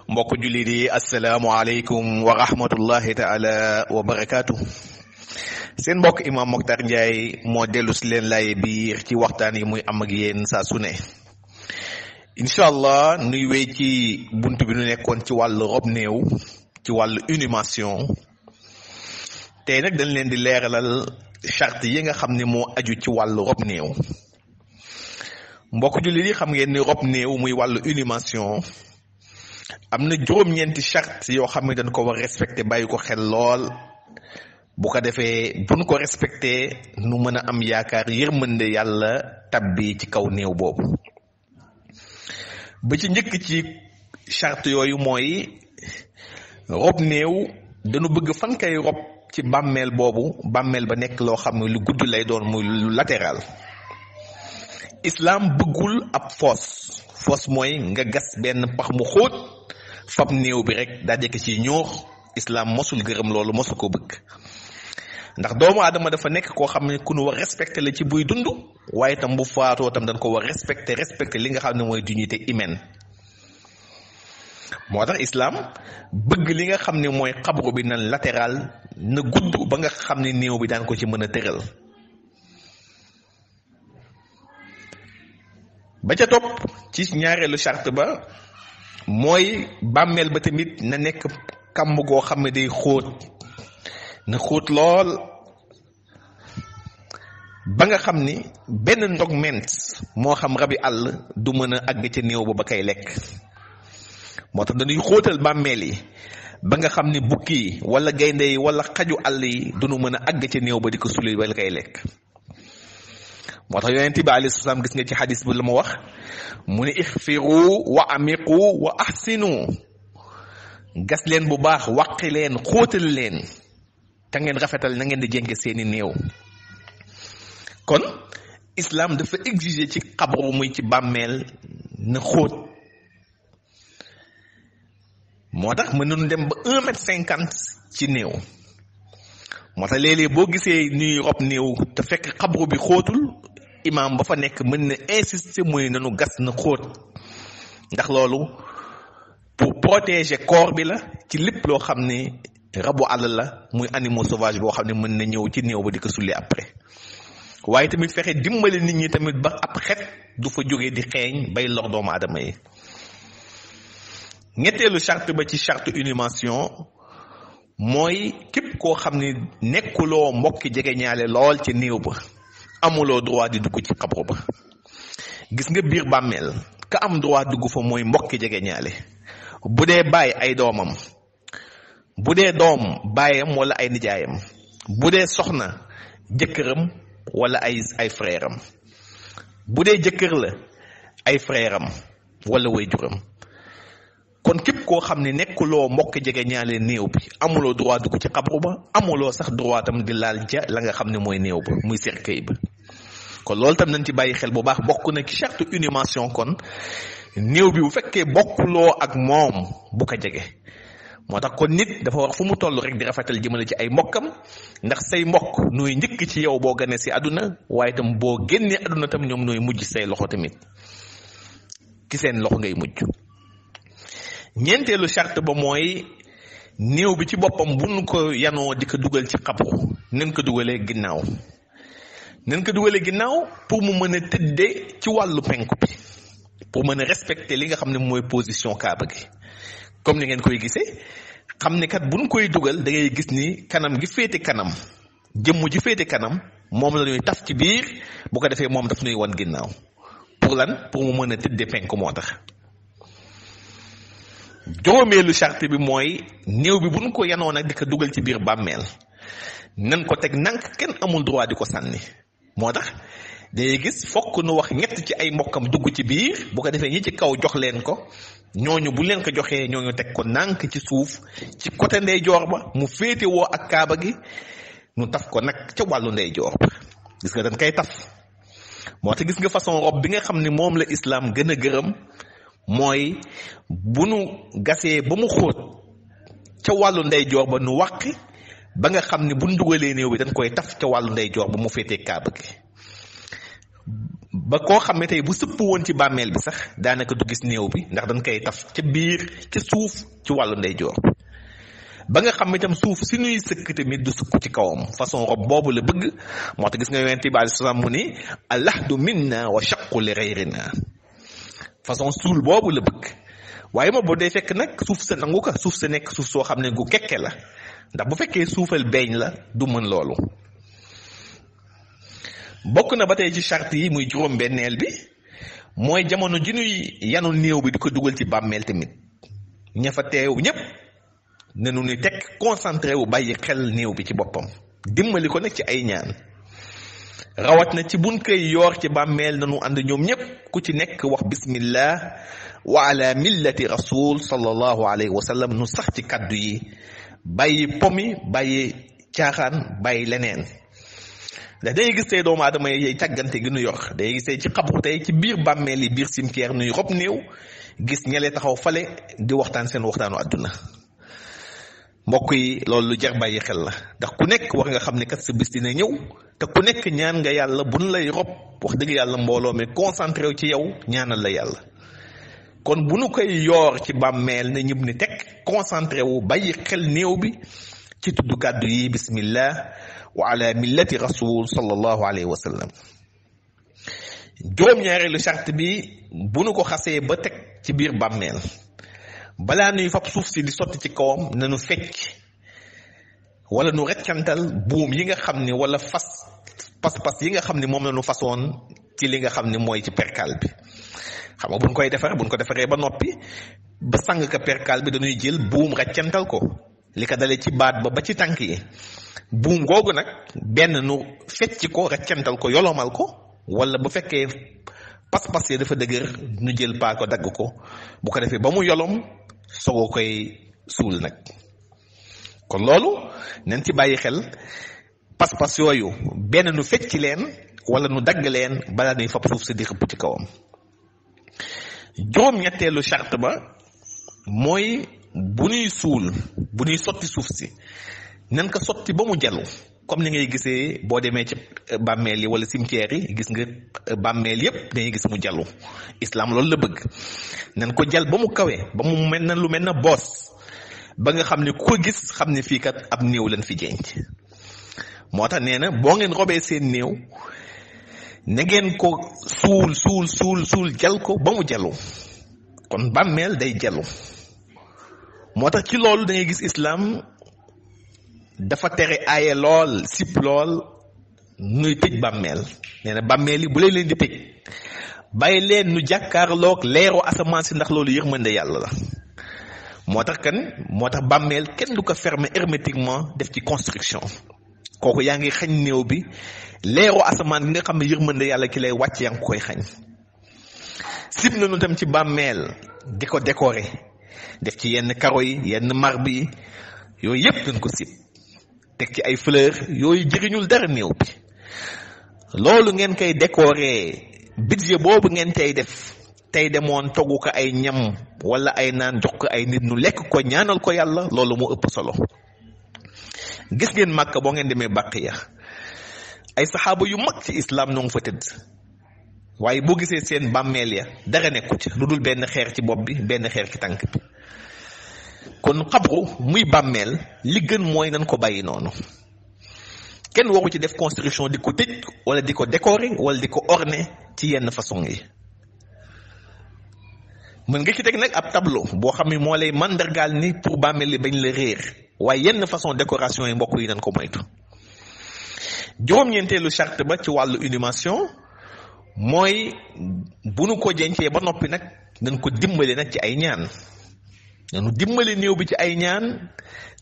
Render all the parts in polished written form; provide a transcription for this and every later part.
mbokk jullit yi asalaamaaleykum wa rahmatullahi taala wa barakaatu. seen mbokk Imam Mokhtar Ndiaye moo dellu si leen laaye biir ci waxtaan yi muy am ak yéen saa su ne incha allah nuy wéy ci bunt bi nu nekkoon ci wàllu rob néew ci wàllu inhumation. tey nag dañ leen di leeralal charte yi nga xam ne moo aju ci wàllu rob néew. mbokk jullit yi xam ngeen ni rob néew muy wàllu inhumation am na juróom-ñeenti charte yoo xam ne dañ ko war respecté bàyyi ko xel lool bu ko defee buñ ko respecté nu mën a am yaakaar yërmande yàlla tabbi ci kaw néew boobu. ba ci njëkk ci charte yooyu mooy rob néew dañu bëgg fan kay rob ci bàmmeel boobu bàmmeel ba nekk loo xam ne lu gudd lay doon muy lu latéral. islam bëggul ab foos mooy nga gas benn pax mu xóot fab néew bi rek daa jekk ci ñoox. islam mosul gërëm loolu mosu ko bëgg ndax doomu aadama dafa nekk koo xam ne ku nu war respecté la ci buy dund waaye tam bu faatoo tam dañ ko war respecté li nga xam ne mooy dignité humaine. moo tax islam bëgg li nga xam ne mooy xabru bi na latéral na gudd ba nga xam ne néew bi daan ko ci mën a tëral. ba ca topp ci ñaareelu charte ba mooy bàmmeel ba tamit na nekk kàmb goo xam ne day xóot na xóot lool ba nga xam ni benn ndog ment moo xam rabi àll du mën a àgg ca néew ba ba kay lekk. moo tax dañuy xóotal bàmmeel yi ba nga xam ni bukki yi wala gaynde yi wala xaju àll yi duñu mën a àgg ca néew ba di ko suli wala kay lekk. moo tax yonent bi alayhi salaam gis nga ci xadis bi la mu wax mu ne ixfiru wa amiqu wa ahsinu gas leen bu baax waqi leen xóotal leen te ngeen rafetal na ngeen di jénge seeni néew. kon islam dafa exiger ci xabru muy ci bàmmeel na xóot. moo tax mën nañu dem ba 1m50 ci néew. moo tax léeg-léeg boo gisee ñuy rob néew te fekk xabru bi xóotul imaam ba fa nekk mën na insister muy nanu gas na xóot ndax loolu pour protéger corps bi la ci lépp loo xam ne rabu àll la muy animaux sauvage boo xam ne mën na ñëw ci néew ba di ko sulli après. waaye tamit fexe dimbali nit ñi tamit ba ab xet du fa jógee di xeeñ bay lor doomu aadama yi. ñetteelu charte ba ci charte inhumation mooy képp koo xam ne nekkuloo mbokki jege ñaale lool ci néew ba amuloo droit di dugg ci xabru ba. gis nga biir bàmmeel ka am droit dugg fa mooy mbokki jege ñaale bu dee baay ay doomam bu dee doom baayam wala ay nijaayam bu dee soxna jëkkëram wala ay frère am bu dee jëkkër la ay frère am wala waajuram. kon képp koo xam ne nekkuloo mbokk jege ñaale néew bi amuloo droit dugg ci xabru ba amuloo sax droit tam di laal ja la nga xam ne mooy néew ba muy cercueil ba. kon loolu tam nañ ci bàyyi xel bu baax bokk na ci charte inhumation. kon néew bi bu fekkee bokkuloo ak moom bu ko jege. moo tax kon nit dafa war fu mu toll rek di rafetal jëmale ci ay mbokkam ndax say mbokk nooy njëkk ci yow boo gane si àdduna waaye tam boo génnee àdduna tam ñoom nooy mujj say loxo tamit ci seen loxo ngay mujj. ñeenteelu charte ba mooy néew bi ci boppam bu nu ko yanoo di ko dugal ci xabru nañ ko dugalee ginnaaw. nañ ko dugalee ginnaaw pour mu mën a tëddee ci wàllu penku bi pour mën a respecter li nga xam ne mooy position kaaba gi. comme ni ngeen koy gisee xam ne kat bu ñu koy dugal da ngay gis ni kanam gi féete kanam jëmm ji féete kanam moom la ñuy taf ci biir bu ko defee moom daf ñuy wan ginnaaw pour lan pour mu mën a tëddee penku moo tax. juróomeelu charte bi mooy néew bi bu ñu ko yanoo nag di ko dugal ci biir bàmmeel nan ko teg nank kenn amul droit di ko sànni. moo tax day gis fokk nu wax ñett ci ay mbokkam dugg ci biir bu ko defee ñi ci kaw jox leen ko ñooñu bu leen ko joxee ñooñu teg ko nànk ci suuf ci côté ndeyjoor ba mu féete woo ak kaaba gi nu taf ko nag ca wàllu ndeyjoor ba. gis nga dañ koy taf. moo tax gis nga façon rob bi nga xam ne moom la islam gën a gërëm mooy bu nu gasee ba mu xóot ca wàllu ndeyjoor ba nu wàqi ba nga xam ne bu nu dugalee néew bi dañ koy taf ca wàllu ndeyjoor ba mu féetee kaaba gi. ba koo xam ne tey bu sëpp woon ci bàmmeel bi sax daanaka du gis néew bi ndax dañ koy taf ca biir ca suuf ci wàllu ndeyjoor ba nga xam ne itam suuf si nuy sëkk tamit du sukk ci kawam façon rob boobu la bëgg moo tax gis nga yonent bi alayhi salaam mu ni allahdu minna wa shaqu li ghayrina façon suul boobu la bëgg waaye moom boo dee fekk nag suuf sa nangu ko suuf sa nekk suuf soo xam ne gu kekke la ndax bu fekkee suufal beeñ la du mën loolu bokk na ba tey ci charte yi muy juróom-benneel bi mooy jamono ji ñuy yanu néew bi di ko dugal ci bàmmeel tamit ña fa teew ñépp ne nu ni teg concentré wu bàyyi xel néew bi ci boppam dimbali ko nag ci ay ñaan rawat na ci buñ koy yoor ci bàmmeel nanu ànd ñoom ñépp ku ci nekk wax bismillah wa ala millati rasul sallallahu alayhi wa sallam nu sax ci kaddu yi bàyyi pomi bàyyi caaxaan bàyyi leneen ndax day gis tey doomu aadama yi càggante gi nu yor day gis tey ci xabru tey ci biir bàmmeel yi biir cimetière nuy rob néew gis ñale taxaw fale di waxtaan seen waxtaanu àdduna mbokk yi loolu lu jar bàyyi xel la ndax ku nekk war nga xam ne kat sa bis dina ñëw te ku nekk ñaan nga yàlla buñ lay rob wax dëgg yàlla mbooloo mi concentré wu ci yow ñaanal la yàlla kon bu nu koy yoor ci bàmmeel ne ñëpp ni teg concentré wu bàyyi xel néew bi ci tudd kàddu yi bismillah wa ala millati rasul sallallahu alayhi wa sallam juróom-ñaareelu charte bi bu nu ko xasee ba teg ci biir bàmmeel balaa nuy fab suuf si di sotti ci kawam nanu fecc wala nu reccantal buum yi nga xam ni wala pas-pas yi nga xam ni moom la nu façon ci li nga xam ni mooy ci perkal bi xam nga buñ ko defaree ba noppi ba sang ka perkal bi dañuy jël buum reccantal ko li ko dalee ci baat ba ci tànk yi buum googu nag benn nu fecc ko reccantal ko yolomal ko wala bu fekkee pas-pas yi dafa dëgër nu jël paa ko dagg ko bu ko defee ba mu yolom sogoo koy suul nag kon loolu nañ ci bàyyi xel pas-pas yooyu benn nu fecc leen wala nu dagg leen balaa nuy fab suuf si di xëpp ci kawam juróom-ñetteelu charte ba mooy bu nuy suul bu nuy sotti suuf si nan ko sotti ba mu jallu comme ni ngay gisee boo demee ci bàmmeel yi wala cimetière yi gis nga bàmmeel yépp dañuy gis mu jallu islam loolu la bëgg nan ko jal ba mu kawee ba mu mel na lu mel na boos ba nga xam ne ku ko gis xam ne fii kat ab néew lañ fi jenc moo tax nee na boo ngeen robee seen néew na ngeen ko suul jal ko ba mu jallu kon bàmmeel day jallu moo tax ci loolu da ngay gis islam dafa tere aaye lool sip lool nuy tëj bàmmeel nee na bàmmeel yi bu leen di tëj bàyyi leen nu jàkkaarloog leeru asamaan si ndax loolu yërmande yàlla la moo tax bàmmeel kenn du ko fermer hermétiquement def ci construction kooku yaa ngi xañ néew bi leeru asamaan gi nga xam ne yërmande yàlla ki lay wàcc yaa ngi koy xañ sib nañu tam ci bàmmeel di ko décorer def ci yenn karo yi yenn marbre yi yooyu yépp dañ ko sib teg ci ay fleur yooyu jëriñul dara néew bi loolu ngeen koy décorer budget boobu ngeen tey def tey demoon toggu ko ay ñam wala ay naan jox ko ay nit nu lekk ko ñaanal ko yàlla loolu moo ëpp solo gis ngeen Màkka boo ngeen demee Baqiya ay saxaaba yu mag ci islam ñoo ngi fa tëdd waaye boo gisee seen bàmmeel ya dara nekku ci lu dul benn xeer ci bopp bi benn xeer ci tànk bi kon xabru muy bàmmeel li gën mooy nañ ko bàyyi noonu kenn waru ci def construction di ko tëj wala di ko décorer wala di ko orner ci yenn façon yi mën nga ci teg nag ab tableau boo xam ne moo lay mandargaal ni pour bàmmeel li bañ la réer waaye yenn façon décoration yi mbokk yi nañ ko moytu juróom-ñeenteelu charte ba ci wàllu inhumation mooy bu nu ko jencee ba noppi nag nañ ko dimbale nag ci ay ñaan nanu dimbale néew bi ci ay ñaan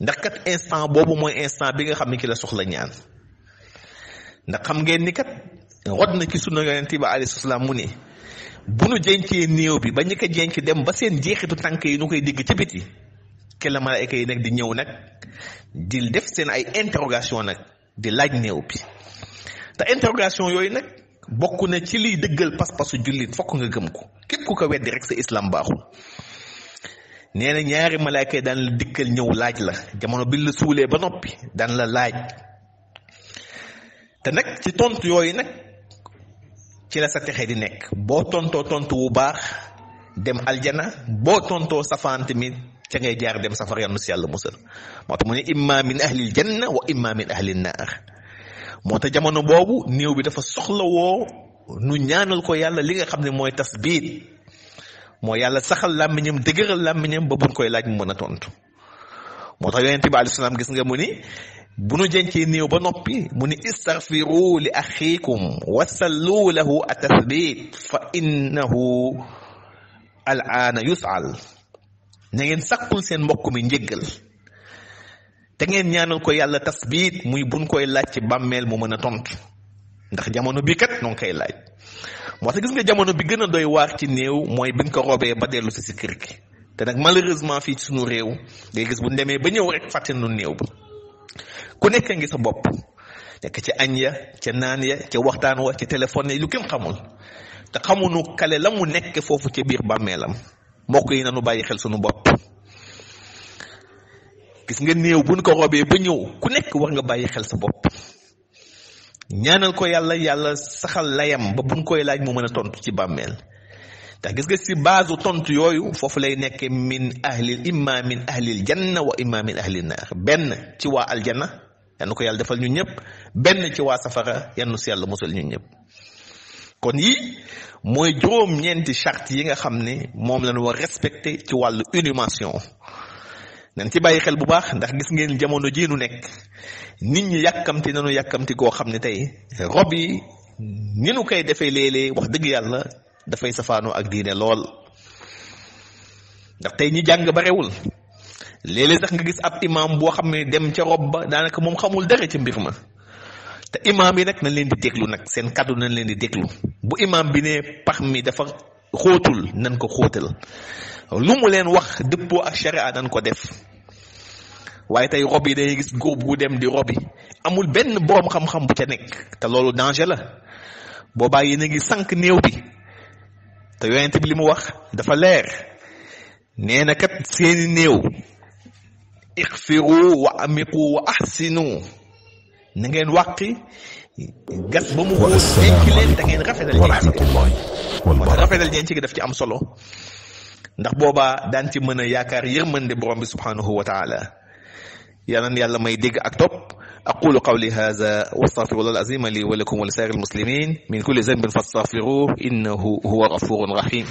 ndax kat instant boobu mooy instant bi nga xam ne ki la soxla ñaan ndax xam ngeen ni kat rod na ci sunna yonent bi alayhi salaam mu ne bu nu jencee néew bi ba ñu ko jenc dem ba seen jeexitu tànk yi nu koy digg ca biti ke la malaayka yi nag di ñëw nag di def seen ay interrogation nag di laaj néew bi te interrogation yooyu nag bokk na ci liy dëggal pas-pasu jullit fokk nga gëm ko képp ku ko weddi rek sa islam baaxul nee na ñaari malaayka yi daan la dikkal ñëw laaj la jamono bi la suulee ba noppi daan la laaj te nag ci tontu yooyu nag ci la sa texe di nekk boo tontoo tontu wu baax dem aljana boo tontoo safaan tamit ca ngay jaar dem safar yàlla si yàlla musal moo tax mu ne imma min ahlil janna wa imma min ahlin naar moo tax jamono boobu néew bi dafa soxlawoo nu ñaanal ko yàlla li nga xam ne mooy tasbiit moo yàlla saxal làmmiñam dëgëral làmmiñam ba buñ koy laaj mu mën a tontu moo tax yonent bi alayhi salaam gis nga mu ni bu nu jencee néew ba noppi mu ni istaghfiru li axiikum wasallu lahu atasbit fa innahu al'aana yus'al na ngeen sakkul seen mbokk mi njéggal te ngeen ñaanal ko yàlla tasbit muy buñ koy laaj ci bàmmeel mu mën a tontu ndax jamono bi kat noo ngi koy laaj moo tax gis nga jamono bi gën a doy waar ci néew mooy biñ ko robee ba dellu si kër gi te nag malheureusement fii ci sunu réew ngay gis bu demee ba ñëw rek fàtte nu néew ba ku nekk ngi sa bopp nekk ci añ ya ca naan ya ca waxtaan wa ca téléphone yi lu kenn xamul te xamuñu kale la mu nekk foofu ca biir bàmmeelam mbokk yi nanu bàyyi xel sunu bopp gis nga néew buñ ko robee ba ñëw ku nekk war nga bàyyi xel sa bopp ñaanal ko yàlla saxal layam ba buñ koy laaj mu mën a tontu ci bàmmeel ndax gis nga si base tontu yooyu foofu lay nekkee imma min ahlil janna wa imma min ahlin naar benn ci waa aljanna yal na ko yàlla defal ñun ñëpp benn ci waa safara yal na si yàlla musal ñun ñëpp kon yii mooy juróom-ñeenti charte yi nga xam ne moom lañu war respecté ci wàllu inhumation nañ ci bàyyi xel bu baax ndax gis ngeen jamono jii nu nekk nit ñi yàkkamti koo xam ne tey rob yi ni nu koy defee léeg-léeg wax dëgg yàlla dafay safaanoo ak diine lool ndax tey ñi jàng barewul léeg-léeg sax nga gis ab imam boo xam ne dem ca rob ba daanaka moom xamul dara ca mbir ma te imam yi nag nañ leen di déglu nag seen kàddu nañ leen di déglu bu imam bi ne pax mi dafa xóotul nañ ko xóotal lu mu leen wax dëppoo ak sharia nañ ko def waaye tey rob yi day gis groupe gu dem di robi amul benn borom xam-xam bu ca nekk te loolu danger la boobaa yéen a ngi sànq néew bi te yonent bi li mu wax dafa leer nee na kat seeni néew ixfiru wa amiqu wa ahsinu na ngeen wàqi gas ba mu wóor denc leen da ngeen rafetal denc gi daf ci am solo ndax boobaa daan ci mën a yaakaar yërmande borom bi subhanahu wa taala yàlla na yàlla may dégg ak topp aqulu qawli hadha wa astaghfirullah al-azim li wa lakum wa li sa'iril muslimin min kulli dhanbin fastaghfiruhu innahu huwa ghafurur rahim